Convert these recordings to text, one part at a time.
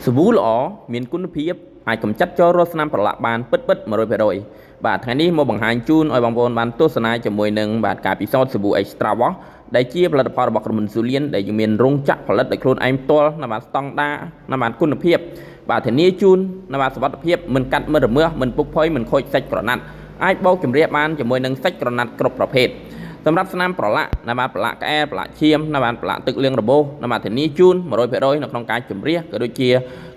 សាប៊ូល្អមានគុណភាពអាចកម្ចាត់ចោលរាល់ស្នាមប្រឡាក់បានពិតពិត100%បាទថ្ងៃនេះមកបង្ហាញជូនឲ្យបងប្អូនបានទស្សនាជាមួយនឹងបាទការពិសោធន៍សាប៊ូ Extra Wash ដែលជាផលិតផលរបស់ក្រុមហ៊ុនស៊ូលៀនដែលយើងមានរោងចក្រផលិតដោយខ្លួនឯងផ្ទាល់ណាបាទស្តង់ដារណាបាទគុណភាពបាទធានាជូនណាបាទសុវត្ថិភាពមិនកាត់មិនរមើសមិនពុកផុយមិនខូចសាច់ក្រណាត់អាចបោកជម្រះបានជាមួយនឹងសាច់ក្រណាត់គ្រប់ប្រភេទសម្រាប់ស្នាមប្រឡាក់ណាបាទប្រឡាក់ក្អែលប្រឡាក់ឈាមណាបាទប្រឡាក់ទឹកលាងរបូសណាបាទធានាជូន100%នៅក្នុងការជម្រះក៏ដូចជា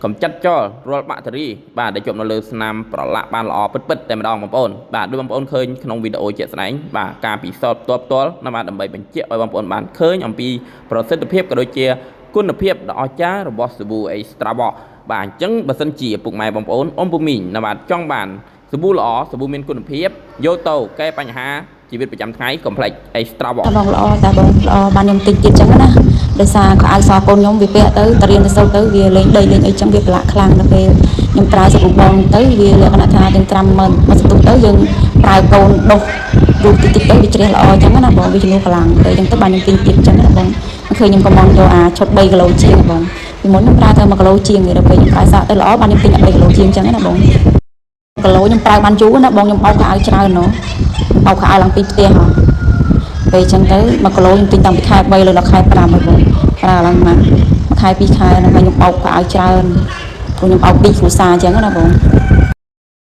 កម្ចាត់ចោលរាល់បាក់តេរីបាទដែលជាប់នៅលើស្នាមប្រឡាក់បានល្អពិតៗតែម្ដងបងប្អូនបាទដូចបងប្អូនឃើញក្នុងវីដេអូជាក់ស្ដែងបាទការពិសោធន៍ផ្ទាល់ផ្ទាល់ណាបាទដើម្បីបញ្ជាក់ឲ្យបងប្អូនបានឃើញអំពីប្រសិទ្ធភាពក៏ដូចជាគុណភាពដ៏អស្ចារ្យរបស់សាប៊ូ Extra Wash បាទអញ្ចឹងបើសិនជាពុកម៉ែបងប្អូនអ៊ំពូមីងណាបាទចង់បានសាប៊ូល្អសាប៊ូមានគុណភាពយកទៅកែបញ្ហាជីវិតប្រចាំថ្ងៃកុំភ្លេច Extra Wash តាបងល្អតាបងល្អបានខ្ញុំតិចទៀតចឹងណាដោយសារខោអាវសកូនខ្ញុំវាពាក់ទៅតរៀនទៅសូត្រទៅវាលេងដីលេងអីចឹងវាប្រឡាក់ខ្លាំងដល់ពេលខ្ញុំប្រើសាប៊ូបងទៅវាលក្ខណៈថាយើងត្រាំមិនមកសន្ទុះទៅយើងប្រើកូនដុសរូបតិចតិចទៅវាជ្រះល្អចឹងណាបងវាជំនួសកម្លាំងទៅចឹងទៅបានខ្ញុំទិញទៀតចឹងណាបងឃើញខ្ញុំកំងយកអាឈុត3គីឡូជាងបងពីមុនខ្ញុំប្រើតែ1គីឡូជាងទេដល់ពេលខ្ញុំប្រើសាកទៅល្អបានខ្ញុំទិញ3គីឡូជាងចឹងណាបងគីឡូខ្ញុំប្រើបានយូរណាបងខ្ញុំបោកខោអាវច្រើនណោះបោកខោអាវឡើងពីផ្ទះហ៎ ពេលអញ្ចឹងទៅ1គីឡូខ្ញុំទិញតាំងពីខែ3លើដល់ខែ5ហើយបងប្រើឡើងមកមួយខែពីរខែហ្នឹងហើយខ្ញុំបោកខោអាវច្រើនព្រោះខ្ញុំបោកពីរគ្រួសារអញ្ចឹងណាបង។